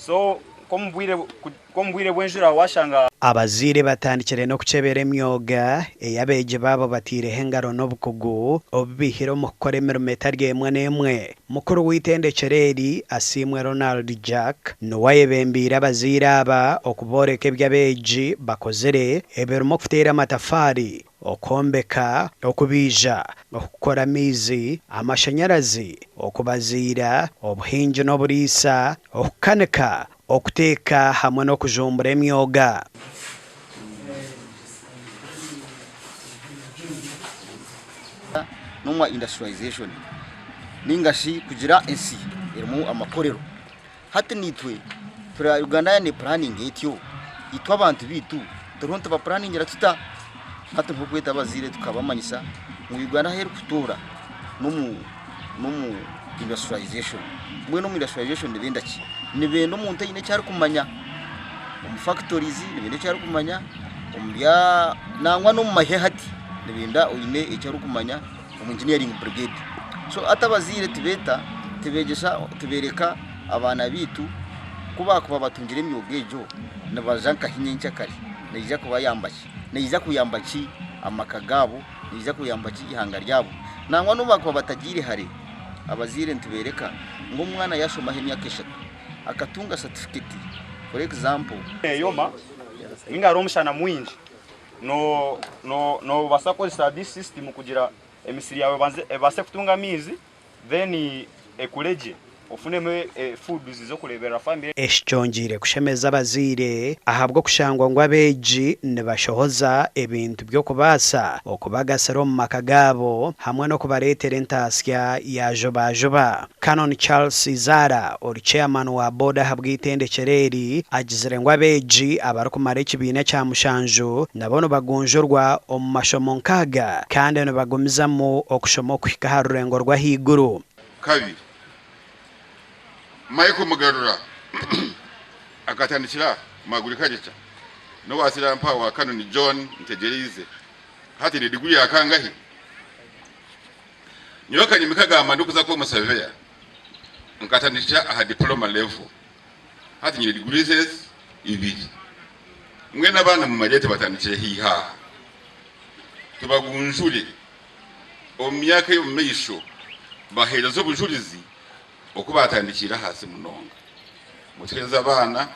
So nk'omu bwire bw'enjura washanga. Abazaire batandikire n'okukyebera emyoga ei abeegi baabo bataireho engaro n'obukugu obu baihire omu kukora emirimo etari emwe n'emwe. Mukuru w'eitendekyero eri, Asiimwe Ronald Jack, niwe ayebembeire abazaire aba okubooreka ebi abeegi bakozire ebirimu okuteera amatafaari, okwombeka, okubaija, okukora amaizi, amashanyarazi, okubaziira, obuhingi n'oburiisa, okukanika, okuteeka hamwe n'okujumbura emyoga. N'omwa industrialization ninga shi kugira ensi erimu amakorero. Hati naitwe tura Uganda yaaba nepuraninga etyo, itwe abantu baitu turiho nitubapuraningira tuta? Hati niho kweta abazaire tukabamanyisa ngu Uganda ahu erikutuura n'omu n'omu industrialization. Mbwenu omu industrialization nibenda ki? Nibenda omuntu aine eki arikumanya omu factories, nibenda eki arikumanya omu bya nangwa n'omu mahe hati nibenda oine eki arikumanya omu engineering brigade. So hati abazaire tubeeta tubeegyesa tubeereka abaana baitu ku baakuba batungire emyoga egyo nibaza nkahi nyenkyakare neija kubayamba ki? Neija kuyamba ki amaka gaabo? Neija kuyamba ki eihanga ryabo? Nangwa n'obu baakuba batagiire hare, abazaire nitubeereka ngu omwana yaashomaho emyaka eshatu akatunga satifiketi for example, Eyoma ninga hariho omushana mwingi nobaasa kukozesa this system kugira emisiri yaawe ebaase kutunga amaizi then ekure gye ofunemu foods z'okureeberera family. Eki kyongyeire kushemeza abazaire ahabw'okushangwa ngu abeegi nibashohoza ebintu by'okubaasa okubagasira omu maka gaabo hamwe n'okubareetera entaasya ya jubajuba. Canon Charles Izara ori Chairman wa boodi ahabw'eitendekyero eri agizire ngu abeegi abarikumara ekibiina kya mushanju nabo nibagunjurwa omu mashomo nk'aga kandi nibagumizamu okushoma okuhika aha rurengo rw'ahaiguru. Kabiri, Michael Mugarura akatandikira omu Agriculture n'owatsire mpaha wa Canon John Ntegyereize hati aine diguri ya kangahi? Nyowe akanyima kagamba ndikuza kuba omusaveya nkatandikira aha diploma level hati nyine degrees ezi ibiri. Mbwenu abaana mubareete batandikire haihi aha tubagunjure omu myaka ey'omu maisho baheereze obujurizi oku baatandikiire ahaasi munonga. Mutuheereze abaana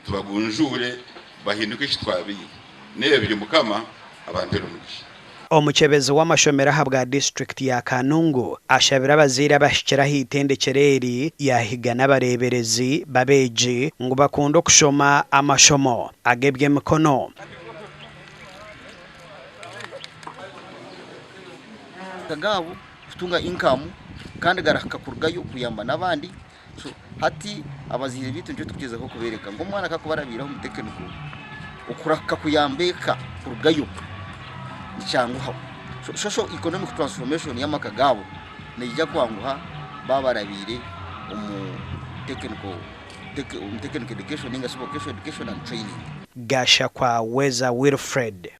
tubagunjuure bahinduke eki twabaire n'ebyo Mukama abampeere omugisha. Omukyebezi w'amashomero ahabwa disiturikiti ya Kanungu ashabire abazaire abahikire aha itendekyero eri yaahiga n'abareeberezi b'abeegi ngu bakunde okushoma amashomo ag'eby'emikono. Gaabo kutunga income kandi garahika kurugayo kuyamba n'abandi. So hati abazaire baitu nikyo turikugyezaho kubeereka ngu omwana ku arikuba arabiire omu technical, okurahika kuyamba eka kurugayo nikyanguha. So social economic transformation y'amaka gaabo neija kwanguha baaba barabiire omu technical omu technical education ninga shi vocational education and training. Gashakwa Weza Wilfred.